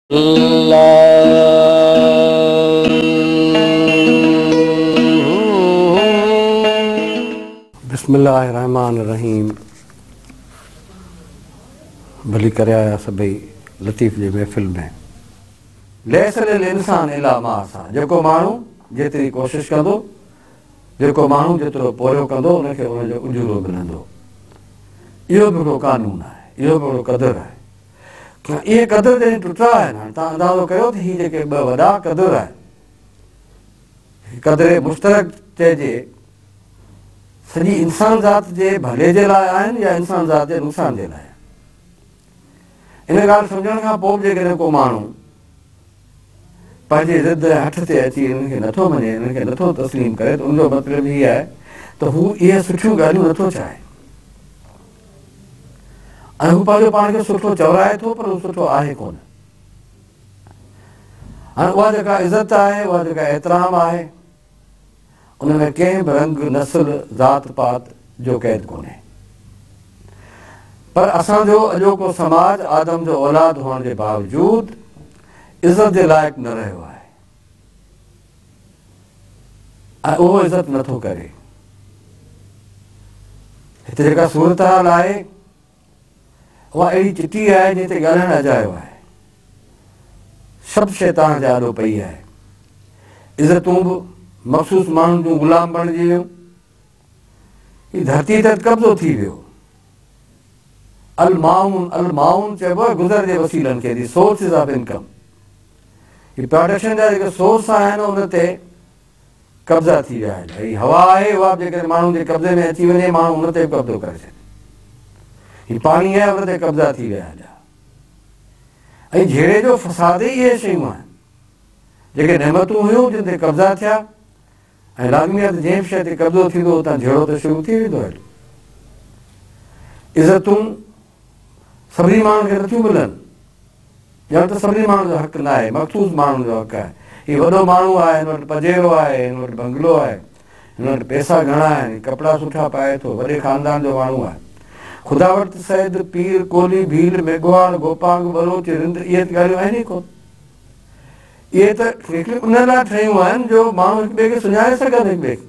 الله. بسم الله الرحمٰن الرحيم. ڀلي ڪري آيا سڀئي لطيف جي محفل ۾. ليس للانسان الا ما سعيٰ جيڪو ماڻهو جيتري ڪوشش ڪندو، جيڪو ماڻهو جيترو پورهيو ڪندو ان کي ان جو اجورو ملندو. اهو به هڪڙو قانون آهي، اهو به هڪڙو قدر آهي. اهي قدر جڏهن ٽٽا آهن، هاڻي توهان اندازو ڪيو ته هي جيڪي ٻه وڏا قدر آهن، قدر مشترڪ چئجي، سڄي انسان ذات جي ڀلي جي لاء آهن يا انسان ذات جي نقصان جي لاء آهن. ان ڳالهه سمجهڻ کان پوء به جيڪڏهن ڪو ماڻهو پنهنجي ضد ۽ هٺ تي اچي انهن کي نٿو مڃي، انهن کي نٿو تسليم ڪري ته ان جو مطلب هي آهي ته هو اهي سٺيون ڳالهيون نٿو چاهي. ۽ هو پنهنجو پاڻ کي سٺو چورائي ٿو پر هو سٺو آهي ڪونه. هاڻي اها جيڪا عزت آهي، اها جيڪا احترام آهي، ان ۾ ڪنهن به رنگ، نسل، ذات پات جو قيد ڪونهي. پر اسان جو اڄوڪو سماج آدم جو اولاد هئڻ جي باوجود عزت جي لائق نه رهيو آهي ۽ اهو عزت نٿو ڪري. هتي جيڪا صورتحال آهي اها اهڙي چٽي آهي جنهن تي ڳالهائڻ اجايو آهي. سڀ شيء توهان جي آڏو پئي آهي. عزتون به مخصوص ماڻهن جون غلام بڻجي ويون. هي ڌرتي تي قبضو ٿي ويو. المعون المعون چئبو آهي گذر جي وسيلن کي the sources of income. He production جا جيڪي سورس آهن ان تي قبضا ٿي ويا آهن. هي هوا آهي اها به جيڪڏهن ماڻهن جي قبضي ۾ اچي وڃي ماڻهو ان تي به قبضو ڪري ڇڏي. هي پاڻي آهي ان تي قبضا ٿي ويا آهن. ۽ جهيڙي جو فساد ئي اهي شيون آهن. جيڪي نعمتون هيون جن تي قبضا ٿيا ۽ لازمي آهي ته جنهن به شيء تي قبضو ٿيندو اتان جهيڙو ته شروع ٿي ويندو هليو. عزتون سڀني ماڻهن کي نٿيون ملن. ڄڻ ته سڀني ماڻهن جو حق ناهي، مخصوص ماڻهن جو حق آهي. هي وڏو ماڻهو آهي، هن وٽ پجيرو آهي، هن وٽ بنگلو آهي، هن وٽ پئسا گهڻا آهن، هي ڪپڙا سٺا پائي ٿو، وڏي خاندان جو ماڻهو آهي. خدا وٽ ته سيد، پير، ڪولهي، ڀيل، ميگهواڙ، گوپانگ، بلوچ، رند اهي ته ڳالهيون آهن ئي ڪونه. اهي ته هڪڙي ان لاء ٺهيون آهن جو ماڻهو هڪ ٻئي کي سڃاڻي سگهن هڪ ٻئي کي.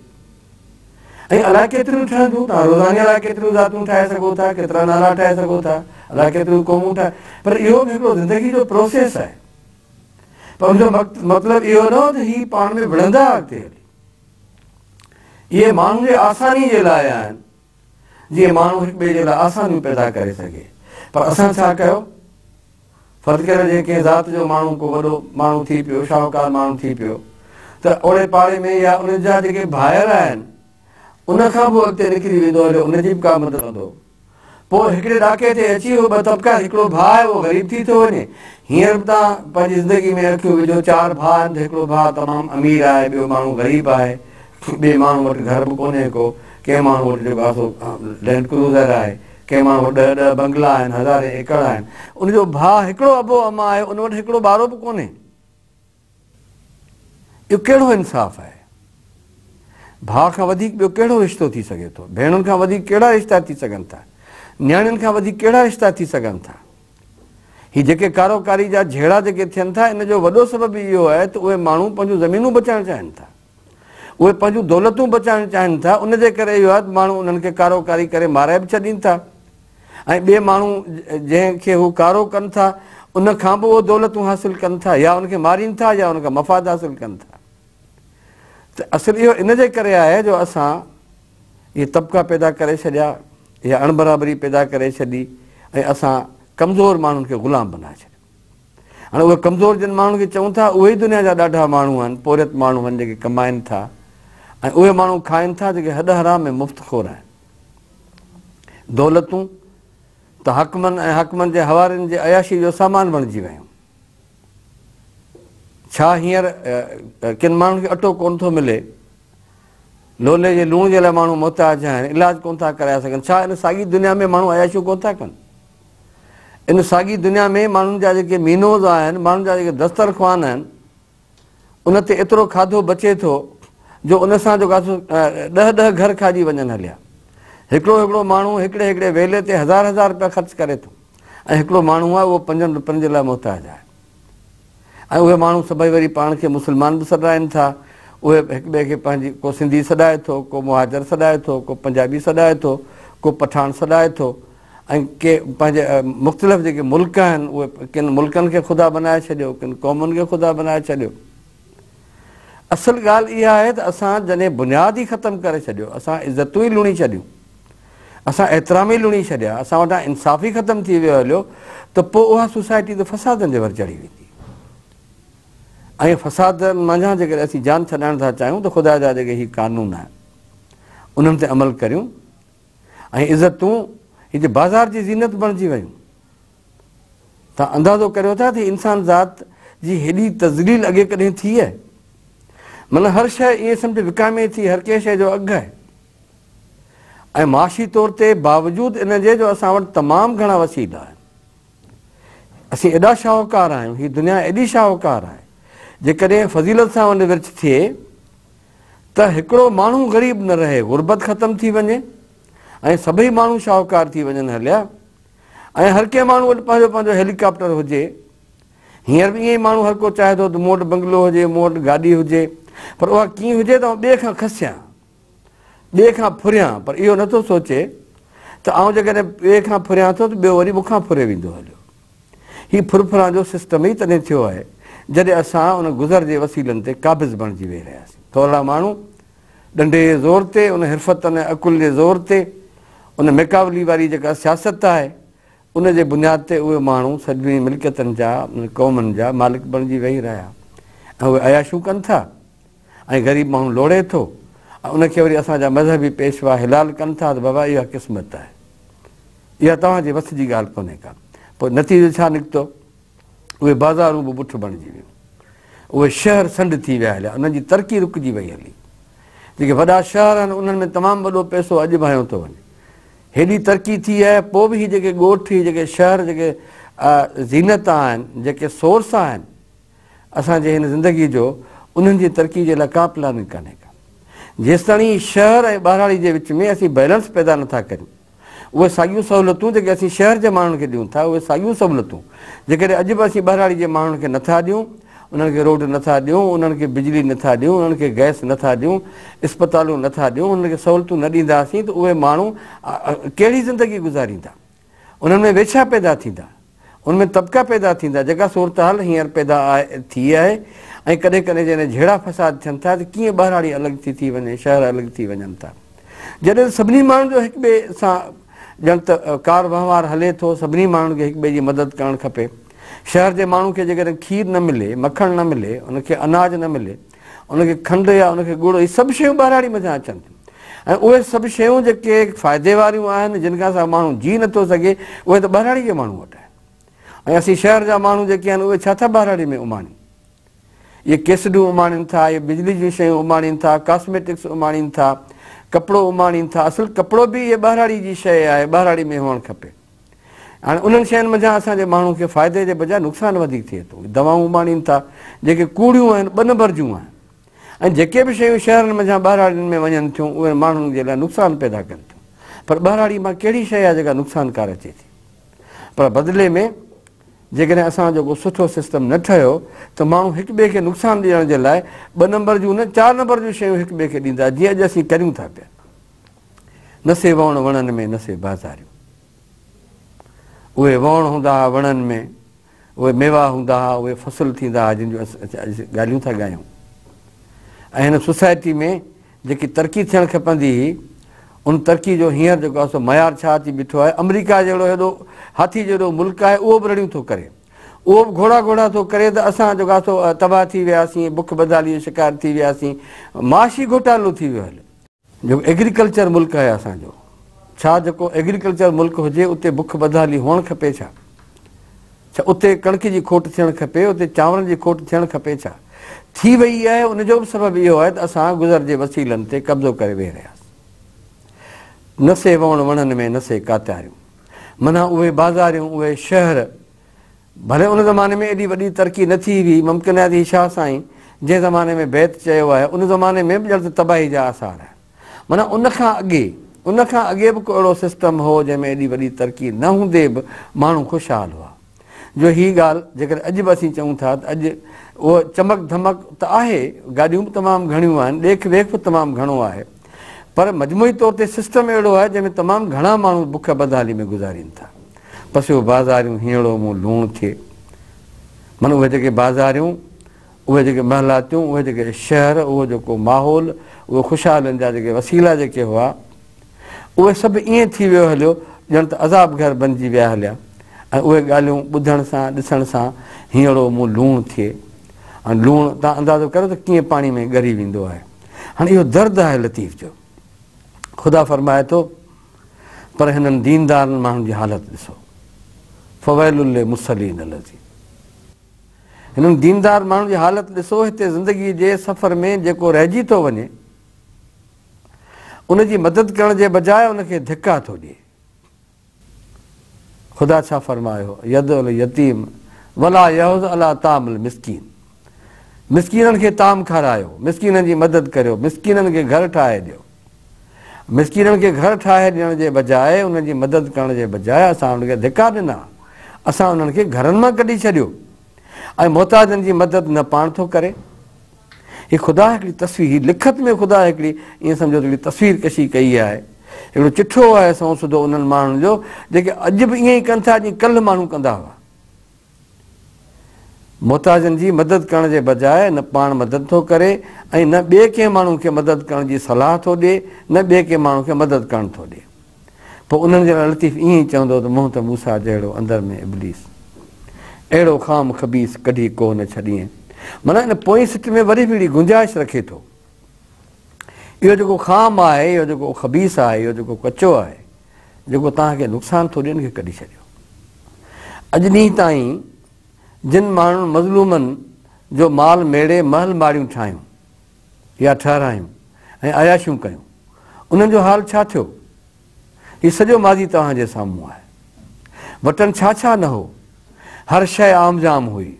۽ الائي ڪيتريون ٺهنديون، توهان روزاني الائي ڪيتريون ذاتون ٺاهي سگهو ٿا، ڪيترا نالا ٺاهي سگهو ٿا، الائي ڪيتريون قومون ٺاهي، پر اهو به هڪڙو زندگي جو پروسيس آهي. پر ان جو مطلب اهو نه هو ته هي پاڻ ۾ وڙهندا اڳتي هلي. اهي ماڻهن جي آساني جي لاء آهن، جيئن ماڻهو هڪ ٻئي جي لاء آسانيون پيدا ڪري سگهي. پر اسان ڇا ڪيو؟ فرض ڪريو جي ڪنهن ذات جو ماڻهو ڪو وڏو ماڻهو ٿي پيو، شاهوڪار ماڻهو ٿي پيو ته اوڙي پاڙي ۾ يا ان جا جيڪي ڀائر آهن ان کان به اڳتي نڪري ويندو هليو ان جي به ڪا مدد ڪندو. پوء هڪڙي ڏاڪي تي اچي اهي ٻه طبقا هڪڙو ڀاء آهي اهو غريب ٿي ٿو وڃي. هينئر به توهان پنهنجي زندگي ۾ اکيون وجهو چار ڀاء آهن ته هڪڙو ڀاء تمام امير آهي ٻيو ماڻهو غريب آهي ٻئي ماڻهو وٽ گهر به ڪونهي ڪو ڪنهن ماڻهو وٽ جيڪو آهي سو لينڊ ڪروزر آهي. ڪنهن ماڻهو وٽ ڏهه ڏهه بنگلا آهن، هزارين ايڪڙ آهن. ان جو ڀاء هڪڙو ابو اما آهي، ان وٽ هڪڙو ٻارو به ڪونهي. اهو ڪهڙو انصاف آهي؟ ڀاء کان وڌيڪ ٻيو ڪهڙو رشتو ٿي سگهي ٿو؟ ڀيڻن کان وڌيڪ ڪهڙا رشتا ٿي سگهن ٿا؟ نياڻين کان وڌيڪ ڪهڙا رشتا ٿي سگهن ٿا؟ هي جيڪي ڪاروڪاري جا جهيڙا جيڪي ٿين ٿا، ان جو وڏو سبب اهو آهي ته اهي ماڻهو پنهنجون زمينون بچائڻ چاهين ٿا. اهي پنهنجون دولتون بچائڻ چاهين ٿا، ان جي ڪري اهو آهي ته ماڻهو انهن کي ڪارو ڪاري ڪري مارائي به ڇڏين ٿا ۽ ٻئي ماڻهو جنهن کي هو ڪارو ڪن ٿا ان کان به اهي دولتون حاصل ڪن ٿا يا ان کي مارين ٿا يا ان کان مفاد حاصل ڪن ٿا ته اصل اهو ان جي ڪري آهي جو اسان اهي طبقا پيدا ڪري ڇڏيا، اها اڻبرابري پيدا ڪري ڇڏي ۽ اسان ڪمزور ماڻهن کي غلام بنائي ڇڏيو. هاڻي اهي ڪمزور جن ماڻهن کي چئون ٿا اهي ئي دنيا جا ڏاڍا ماڻهو آهن، پورهيت ماڻهو آهن جيڪي ڪمائن ٿا ۽ اهي ماڻهو کائن ٿا جيڪي هڏ حرام ۽ مفت خور آهن. دولتون ته حاڪمن ۽ حاڪمن جي حوارين جي عياشي جو سامان بڻجي ويون. ڇا هينئر ڪن ماڻهن کي اٽو ڪونه ٿو ملي، لولي جي لوڻ جي لاء ماڻهو محتاج آهن، علاج ڪونه ٿا ڪرائي سگهن، ڇا ان ساڳي دنيا ۾ ماڻهو عياشيون ڪونه ٿا ڪن؟ ان ساڳي دنيا ۾ ماڻهن جا جيڪي مينوز آهن، ماڻهن جا جيڪي دسترخوان آهن، ان تي ايترو کاڌو بچي ٿو جو ان سان جيڪو آهي سو ڏهه ڏهه گهر کاڄي وڃن هليا. هڪڙو هڪڙو ماڻهو هڪڙي هڪڙي ويلي تي هزار هزار رپيا خرچ ڪري ٿو ۽ هڪڙو ماڻهو آهي اهو پنجن رپين جي لاء محتاج آهي. ۽ اهي ماڻهو سڀئي وري پاڻ کي مسلمان به سڏرائين ٿا. اهي هڪ ٻئي کي پنهنجي ڪو سنڌي سڏائي ٿو، ڪو مهاجر سڏائي ٿو، ڪو پنجابي سڏائي ٿو، ڪو پٺاڻ سڏائي ٿو ۽ ڪي پنهنجي مختلف جيڪي ملڪ آهن اهي ڪن ملڪن کي خدا بنائي ڇڏيو، ڪن قومن کي خدا بنائي ڇڏيو. اصل ڳالهه اها آهي ته اسان جڏهن بنياد ئي ختم ڪري ڇڏيو، اسان عزتون ئي لڻي ڇڏيون، اسان احترام ئي لڻي ڇڏيا، اسان وٽان انصاف ئي ختم ٿي ويو هليو ته پوء اها سوسائٽي ته فسادن جي ور چڙهي ويندي. ۽ فسادن منجهان جيڪڏهن اسين جان ڇڏائڻ ٿا چاهيون ته خدا جا جيڪي هي قانون آهن انهن تي عمل ڪريون ۽ عزتون هتي بازار جي زينت بڻجي ويون. توهان اندازو ڪريو ٿا ته انسان ذات جي هيڏي تذليل اڳي ڪڏهن ٿي آهي؟ معنيٰ هر شيء ائين سمجهه وڪامي ٿي، هر ڪنهن شيء جو اگهه آهي ۽ معاشي طور تي باوجود ان جي جو اسان وٽ تمام گهڻا وسيلا آهن، اسين ايڏا شاهوڪار آهيون، هي دنيا ايڏي شاهوڪار آهي، جيڪڏهن فضيلت سان ونڊ ورڇ ٿئي ته هڪڙو ماڻهو غريب نه رهي، غربت ختم ٿي وڃي ۽ سڀئي ماڻهو شاهوڪار ٿي وڃن هليا. ۽ هر ڪنهن ماڻهو وٽ پنهنجو پنهنجو هيليڪاپٽر هجي. هينئر به ائين ئي ماڻهو هر ڪو چاهي ٿو ته مون وٽ بنگلو هجي، مون وٽ گاڏي هجي، پر اها ڪيئن هجي ته آئون ٻئي کان کسيان، ٻئي کان ڦريان، پر اهو نٿو سوچي ته آئون جيڪڏهن ٻئي کان ڦريان ٿو ته ٻيو وري مون کان ڦري ويندو هليو. هي ڦر ڦران جو سسٽم ئي تڏهن ٿيو آهي جڏهن اسان ان گذر جي وسيلن تي قابض بڻجي ويهي رهياسين. ٿورڙا ماڻهو ڏنڊي جي زور تي، ان حرفتن ۽ عقل جي زور تي، ان ميڪاولي واري جيڪا سياست آهي، ان جي بنياد تي اهي ماڻهو سڀني ملڪيتن جا، انهن قومن جا مالڪ بڻجي ويهي رهيا ۽ اهي عياشيون ڪن ٿا ۽ غريب ماڻهو لوڙي ٿو ۽ ان کي وري اسان جا مذهبي پيشوا حلال ڪن ٿا ته بابا اها قسمت آهي، اها توهان جي وس جي ڳالهه ڪونهي ڪا. پوء نتيجو ڇا نڪتو؟ اهي بازارون به بٺ بڻجي ويون. اهي شهر سنڍ ٿي ويا هليا، انهن جي ترقي رڪجي وئي هلي. جيڪي وڏا شهر آهن انهن ۾ تمام وڏو پئسو اڄ به هنيو ٿو وڃي. هيڏي ترقي ٿي آهي پوء به هي جيڪي ڳوٺ، هي جيڪي شهر جيڪي زينت آهن، جيڪي سورس آهن اسان جي هن زندگي جو، انهن جي ترقي جي لاء ڪا پلاننگ ڪانهي ڪا. جيستاڻي شهر ۽ ٻهراڙي جي وچ ۾ اسين بئلنس پيدا نٿا ڪريون، اهي ساڳيون سهولتون جيڪي اسين شهر جي ماڻهن کي ڏيون ٿا، اهي ساڳيون سهولتون جيڪڏهن اڄ به اسين ٻهراڙي جي ماڻهن کي نٿا ڏيون، انهن کي روڊ نٿا ڏيون، انهن کي بجلي نٿا ڏيون، انهن کي گئس نٿا ڏيون، اسپتالون نٿا ڏيون، انهن کي سهولتون نه ڏينداسين ته اهي ماڻهو ڪهڙي زندگي گذاريندا؟ انهن ۾ ويڇا پيدا ٿيندا، ان ۾ طبقا پيدا ٿيندا، جيڪا صورتحال هينئر پيدا ٿي آهي ۽ ڪڏهن ڪڏهن جڏهن جهيڙا فساد ٿين ٿا ته ڪيئن ٻهراڙي الڳ ٿي ٿي وڃي، شهر الڳ ٿي وڃن ٿا. جڏهن سڀني ماڻهن جو هڪ ٻئي سان ڄڻ ته ڪار وهنوار هلي ٿو، سڀني ماڻهن کي هڪ ٻئي جي مدد ڪرڻ کپي. شهر جي ماڻهو کي جيڪڏهن کير نه ملي، مکڻ نه ملي، ان کي اناج نه ملي، ان کي کنڊ يا ان کي ڳڙ، اهي سڀ شيون ٻهراڙي منجهان اچن ٿيون ۽ اهي سڀ شيون جيڪي فائدي واريون آهن، جن کان سواء ماڻهو جي نٿو سگهي، اهي ته ٻهراڙي جي ماڻهو وٽ آهن ۽ اسين شهر جا ماڻهو جيڪي آهن اهي ڇا ٿا ٻهراڙي ۾ اماڻين؟ اهي ڪيسڊون اماڻين ٿا، اهي بجلي جون شيون اماڻين ٿا، ڪاسميٽڪس اماڻين ٿا، ڪپڙو اماڻين ٿا، اصل ڪپڙو به اهي ٻهراڙي جي شيء آهي، ٻهراڙي ۾ هئڻ کپي. هاڻي انهن شين منجهان اسان جي ماڻهن کي فائدي جي بجاء نقصان وڌيڪ ٿئي ٿو. دوائون اماڻين ٿا، جيڪي ڪوڙيون آهن، ٻه نمبر جون آهن ۽ جيڪي به شيون شهرن منجهان ٻهراڙين ۾ وڃن ٿيون، اهي ماڻهن جي لاء نقصان پيدا ڪن ٿيون. پر ٻهراڙي مان ڪهڙي شيء آهي جيڪا نقصانڪار اچي ٿي؟ پر بدلي ۾ جيڪڏهن اسان جو ڪو سٺو سسٽم نه ٺهيو ته ماڻهو هڪ ٻئي کي نقصان ڏيڻ جي لاء ٻه نمبر جون نه چار نمبر جون شيون هڪ ٻئي کي ڏيندا، جيئن اڄ اسين ڪريون ٿا پيا. نه سي ووڻ وڻن ۾ نه سي بازاريون. اهي ووڻ هوندا ها وڻن ۾، اهي ميوا هوندا ها، اهي فصل ٿيندا ها جن جون اسين ڳالهيون ٿا ڳايون. ۽ هن سوسائٽي ۾ جيڪي ترقي ٿيڻ کپندي هئي، ان ترقي جو هينئر جيڪو آهي سو معيار ڇا اچي بيٺو آهي. آمريڪا جهڙو هيڏو هاٿي جيڏو ملڪ آهي اهو به رڙيون ٿو ڪري، اهو به گهوڙا گهوڙا ٿو ڪري ته اسان جيڪو آهي سو تباهه ٿي وياسين، بک بدحالي جو شڪار ٿي وياسين، معاشي گهوٽالو ٿي ويو هليو. جيڪو ايگريڪلچر ملڪ آهي اسان جو، ڇا جيڪو ايگريڪلچر ملڪ هجي اتي بک بدحالي هئڻ کپي ڇا؟ ڇا اتي ڪڻڪ جي کوٽ ٿيڻ کپي، اتي چانورن جي کوٽ ٿيڻ کپي ڇا؟ ٿي وئي آهي ان جو به سبب اهو آهي ته اسان گذر جي وسيلن تي قبضو ڪري ويهي رهياسين. نه سي ووڻ وڻن ۾ نه سي ڪاتياريون. معنيٰ اهي بازاريون، اهي شهر ڀلي ان زماني ۾ ايڏي وڏي ترقي نه ٿي هئي، ممڪن آهي ته هي شاهه سائين جنهن زماني ۾ بيت چيو آهي، ان زماني ۾ به ڄڻ ته تباهي جا آثار آهن. معنيٰ ان کان اڳي، ان کان اڳي به ڪو اهڙو سسٽم هو جنهن ۾ ايڏي وڏي ترقي نه هوندي به ماڻهو خوشحال هئا. جو هي ڳالهه جيڪڏهن اڄ به اسين چئون ٿا ته اڄ اهو چمڪ ڌمڪ ته آهي، گاڏيون به تمام گهڻيون آهن، ڏيک ويک به تمام گهڻو آهي پر مجموعي طور تي سسٽم اهڙو آهي جنهن ۾ تمام گهڻا ماڻهو بک بدحالي ۾ گذارين ٿا. پسيو بازاريون هينئڙو مون لوڻ ٿئي. من اهي جيڪي بازاريون، اهي جيڪي محلاتيون، اهي جيڪي شهر، اهو جيڪو ماحول، اهي خوشحالين جا جيڪي وسيلا جيڪي هئا، اهي سڀ ائين ٿي ويو هليو ڄڻ ته عذاب گهر بنجي ويا هليا ۽ اهي ڳالهيون ٻڌڻ سان ڏسڻ سان هينئڙو مون لوڻ ٿئي ۽ لوڻ تان اندازو ڪريو ته ڪيئن پاڻي ۾ ڳري ويندو آهي. هاڻي اهو درد آهي لطيف جو. خدا فرمائي ٿو پر هنن ديندارن ماڻهن جي حالت ڏسو. فويل للمصلين الذين هنن ديندار ماڻهن جي حالت ڏسو هتي زندگي جي سفر ۾ جيڪو رهجي ٿو وڃي ان جي مدد ڪرڻ جي بجاء ان کي ڌڪا ٿو ڏئي. خدا ڇا فرمايو، يدع اليتيم ولا يحض علي طعام المسڪين مسڪينن کي طعام کارايو، مسڪينن جي مدد ڪريو، مسڪينن کي گهر ٺاهي ڏيو. مسڪينن کي گهر ٺاهي ڏيڻ جي بجاء انهن جي مدد ڪرڻ جي بجاء اسان انهن کي ڌڪا ڏنا، اسان انهن کي گهرن مان ڪڍي ڇڏيو ۽ محتاجن جي مدد نه پاڻ ٿو ڪري. هي خدا هڪڙي تصوير، هي لکت ۾ خدا هڪڙي ائين سمجهو ته هڪڙي تصوير ڪشي ڪئي آهي، هڪڙو چٺو آهي سنئون سڌو انهن ماڻهن جو جيڪي اڄ به ائين ئي ڪن ٿا جيئن ڪلهه ماڻهو ڪندا هئا. محتاجن جي مدد ڪرڻ جي بجاء نه پاڻ مدد ٿو ڪري ۽ نه ٻئي ڪنهن ماڻهو کي مدد ڪرڻ جي صلاح ٿو ڏئي نه ٻئي ڪنهن ماڻهو کي مدد ڪرڻ ٿو ڏئي. پوء انهن جي لاء لطيف ائين ئي چوندو ته منهن ته موسيٰ جهڙو اندر ۾ ابليس اهڙو خام خبيث ڪڍي ڪو نه ڇڏيئين. معنيٰ ان پوئين سٽ ۾ وري به هڪڙي گنجائش رکي ٿو. اهو جيڪو خام آهي، اهو جيڪو خبيث آهي، اهو جيڪو ڪچو آهي، جيڪو توهان کي نقصان ٿو ڏئي ان کي ڪڍي ڇڏيو. اڄ ڏينهن تائين جن ماڻهن مظلومن جو مال ميڙي محل ماڙيون ٺاهيون يا ٺهرايون ۽ عياشيون ڪيون، انهن جو حال ڇا ٿيو؟ هي سڄو ماضي توهان جي سامهون آهي. وٽن ڇا ڇا نه هو. هر شيء عام جام هئي.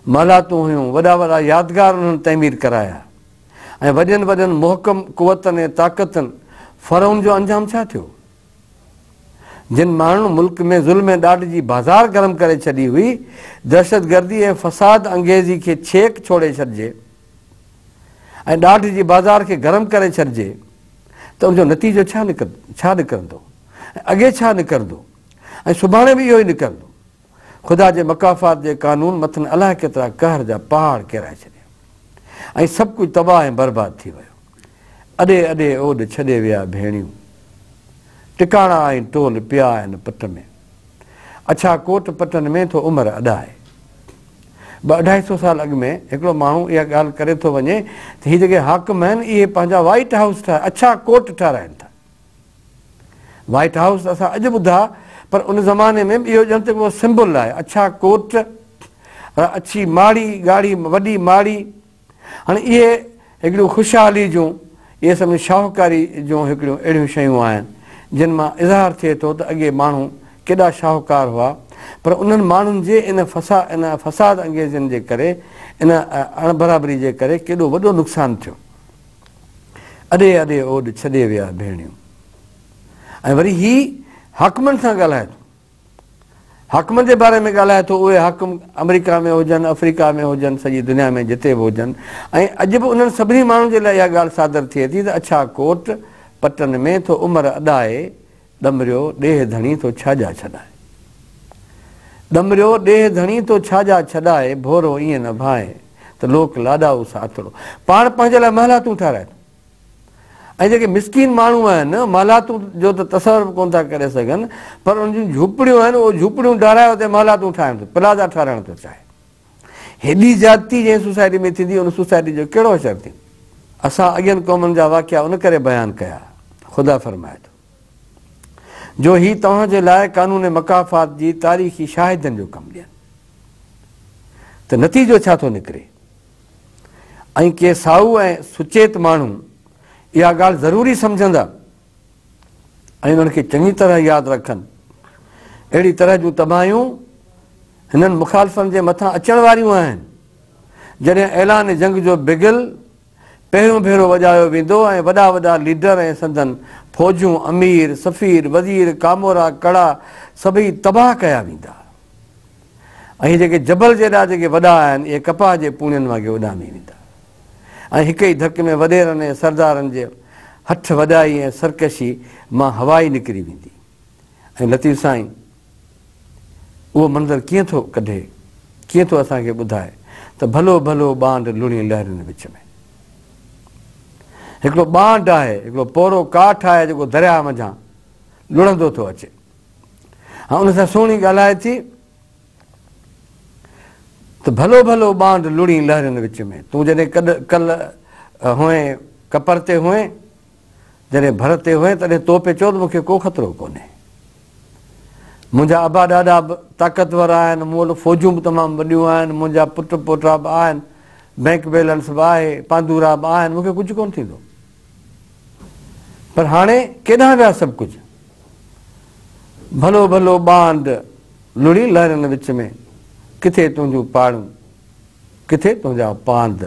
محلاتون هيون، وڏا وڏا يادگار انهن تعمير ڪرايا ۽ وڏين وڏين محڪم قوتن ۽ طاقتن فرعون جو انجام ڇا ٿيو؟ جن ماڻهن ملڪ ۾ ظلم ۽ ڏاڍ جي بازار گرم ڪري ڇڏي هئي، دهشتگردي ۽ فساد انگيزي کي ڇيڪ ڇوڙي ڇڏجي ۽ ڏاڍ جي بازار کي گرم ڪري ڇڏجي ته ان جو نتيجو ڇا ڇا نڪرندو ۽ اڳي ڇا نڪرندو ۽ سڀاڻي به اهو ئي نڪرندو. خدا جي مڪافات جي قانون مٿن الاء ڪيترا قهر جا پهاڙ ڪيرائي ڇڏيا ۽ سڀ ڪجهه تباهه ۽ برباد ٿي ويو. اڏي اڏي اوڏ ڇڏي ويا ڀيڻيون. ٽڪاڻا ۽ ٽول پيا آهن پٽ ۾. اڇا ڪوٽ پٽن ۾ ٿو عمر اڏائي. ٻه اڍائي سو سال اڳ ۾ هڪڙو ماڻهو اها ڳالهه ڪري ٿو وڃي ته هي جيڪي حاڪم آهن اهي پنهنجا وائيٽ هائوس ٺاهي اڇا ڪوٽ ٺهرائن ٿا. وائيٽ هائوس ته اسان اڄ ٻڌا پر ان زماني ۾ به اهو ڄڻ ته هڪڙو سمبل آهي. اڇا ڪوٽ، اڇي ماڙي، ڳاڙهي وڏي ماڙي. هاڻي اهي هڪڙيون خوشحالي جون، اهي سمجهه شاهوڪاري جون هڪڙيون اهڙيون شيون آهن، جن مان اظهار ٿئي ٿو ته اڳي ماڻهو ڪيڏا شاهوڪار هئا، پر انهن ماڻهن جي ان ان فساد انگيزين جي ڪري، ان اڻبرابري جي ڪري ڪيڏو وڏو نقصان ٿيو. اڏي اڏي اوڏ ڇڏي ويا ڀيڻيون. ۽ وري هي حاڪمن سان ڳالهائي ٿو. حاڪمن جي باري ۾ ڳالهائي ٿو، اهي حاڪم آمريڪا ۾ هجن، آفريڪا ۾ هجن، سڄي دنيا ۾ جتي به هجن ۽ اڄ به انهن سڀني ماڻهن جي لاء اها ڳالهه صادر ٿئي ٿي ته اڇا ڪوٽ پٽن ۾ ٿو عمر اڏائي، ڏمريو ڏيهه ڌڻي ٿو ڇاڄا ڇڏائي. ڏمريو ڏيهه ڌڻي ٿو ڇاڄا ڇڏائي، ڀورو ائين نه ڀانئي ته لوڪ لاڏائو ساٿڙو. پاڻ پنهنجي لاء محلاتون ٺهرائي ٿو. ۽ جيڪي مسڪين ماڻهو آهن، محلاتون جو ته تصور به ڪونه ٿا ڪري سگهن، پر انهن جون جهوپڙيون آهن، اهي جهوپڙيون ڊاهرائي اتي محلاتون ٺاهڻ ٿو، پلازا ٺهرائڻ ٿو چاهي. هيڏي زيادتي جنهن سوسائٽي ۾ ٿيندي، ان سوسائٽي جو ڪهڙو حشر ٿيندو؟ اسان اڳين قومن جا واقعا ان ڪري بيان ڪيا، خدا فرمائي ٿو، جو هي توهان جي لاء قانون مڪافات جي تاريخي شاهدين جو ڪم ڏين ته نتيجو ڇا ٿو نڪري. ۽ ڪي سائو ۽ سچيت ماڻهو اها ڳالهه ضروري سمجهندا ۽ انهن کي چڱي طرح ياد رکن. اهڙي طرح جون تباهيون هنن مخالفن جي مٿان اچڻ واريون آهن، جڏهن اعلان جنگ جو بگل پهريون ڀيرو وڄايو ويندو ۽ وڏا وڏا ليڊر ۽ سندن فوجون، امير، سفير، وزير، ڪامورا، ڪڙا سڀئي تباهه ڪيا ويندا. ۽ هي جيڪي جبل جيڏا جيڪي وڏا آهن، اهي ڪپاهه جي پوڻين وانگي اڏامي ويندا ۽ هڪ ئي ڌڪ ۾ وڏيرن ۽ سردارن جي هٺ وڏائي ۽ سرڪشي مان هوا ئي نڪري ويندي. ۽ لطيف سائين اهو منظر ڪيئن ٿو ڪڍي، ڪيئن ٿو اسان کي ٻڌائي ته ڀلو ڀلو ٻانڊ لڙهين لهرين وچ ۾. هڪڙو ٻانڊ آهي، هڪڙو پورو ڪاٺ آهي جيڪو درياهه منجهان لڙهندو ٿو اچي. ها ان سان سهڻي ڳالهائي ٿي ته ڀلو ڀلو ٻانڊ لڙهين لهرين وچ ۾، تون جڏهن ڪڏ ڪل هئين ڪپر تي هئين، جڏهن ڀر تي هئين تڏهن تو پئي چيو ته مون کي ڪو خطرو ڪونهي. منهنجا ابا ڏاڏا به طاقتور آهن، مون وٽ فوجون به تمام وڏيون آهن، منهنجا پٽ پوٽا به آهن، بئنڪ بيلنس به آهي، پاندورا به آهن، مون کي ڪجهه ڪونه ٿيندو. پر هاڻي ڪيڏانهن ويا سڀ ڪجهه؟ ڀلو ڀلو ٻانڊ لڙهي لهرن وچ ۾، ڪٿي تنهنجون پاڙون، ڪٿي تنهنجا پاند،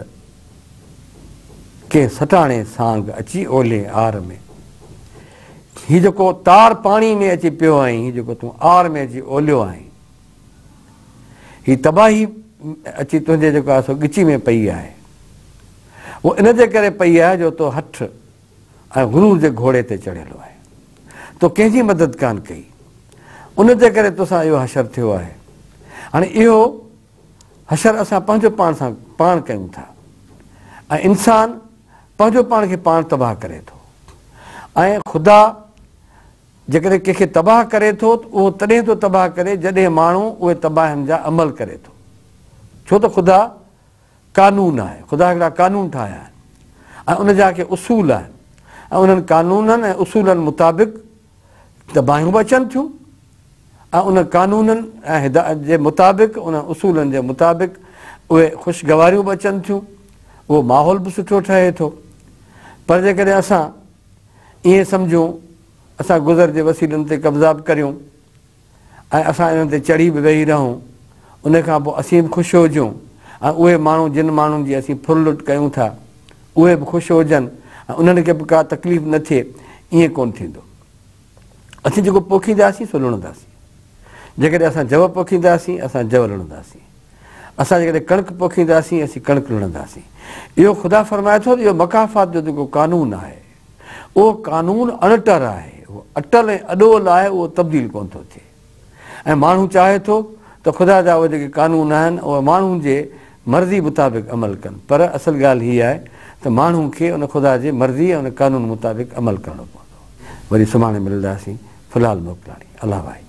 ڪنهن سٽاڻي سانگ اچي اولين آر ۾. هي جيڪو تار پاڻي ۾ اچي پيو آهين، هي جيڪو تون آر ۾ اچي اوليو آهين، هي تباهي اچي تنهنجي جيڪو آهي سو ڳچي ۾ پئي آهي. اهو ان جي ڪري پئي آهي جو تو هٺ ۽ غرور جي گهوڙي تي چڙهيل آهين. تو ڪنهن جي مدد ڪانه ڪئي. ان جي ڪري توسان اهو حشر ٿيو آهي. هاڻي اهو حشر اسان پنهنجو پاڻ سان پاڻ ڪيون ٿا ۽ انسان پنهنجو پاڻ کي پاڻ تباهه ڪري ٿو ۽ خدا جيڪڏهن ڪنهن کي تباهه ڪري ٿو ته اهو تڏهن ٿو تباهه ڪري جڏهن ماڻهو اهي تباهين جا عمل ڪري ٿو. ڇو ته خدا قانون آهي. خدا هڪڙا قانون ٺاهيا آهن ۽ ان جا ڪي اصول آهن ۽ انهن قانونن ۽ اصولن مطابق تباهيون به اچن ٿيون ۽ ان قانونن ۽ جي مطابق انهن اصولن جي مطابق اهي خوشگواريون به اچن ٿيون اهو ماحول به سٺو ٺهي ٿو پر جيڪڏهن اسان ائين سمجهون اسان گذر جي وسيلن تي قبضا به ڪريون ۽ اسان انهن تي چڙهي به ويهي رهون، ان کان پوء اسين به خوش هجون ۽ اهي ماڻهو جن ماڻهن جي اسين ڦر لٽ ڪيون ٿا، اهي به خوش هجن ۽ انهن کي به ڪا تڪليف نه ٿئي، ائين ڪونه ٿيندو. اسين جيڪو پوکينداسين سو لڻنداسين. جيڪڏهن اسان جو پوکينداسين، اسان جو لڻنداسين. اسان جيڪڏهن ڪڻڪ پوکينداسين، اسين ڪڻڪ لڻنداسين. اهو خدا فرمائي ٿو ته اهو مڪافات جو جيڪو قانون آهي، اهو قانون اڻٽر آهي، اهو اٽل ۽ اڏول آهي، اهو تبديل ڪونه ٿو ٿئي ۽ ماڻهو چاهي ٿو ته خدا جا اهي جيڪي قانون آهن اهي ماڻهو جي مرضي مطابق عمل ڪن پر اصل ڳالهه هي آهي ته ماڻهو کي ان خدا جي مرضي ۽ ان قانون مطابق عمل ڪرڻو پوندو. وري سڀاڻي ملنداسين، في الحال موڪلاڻي. الله واهي.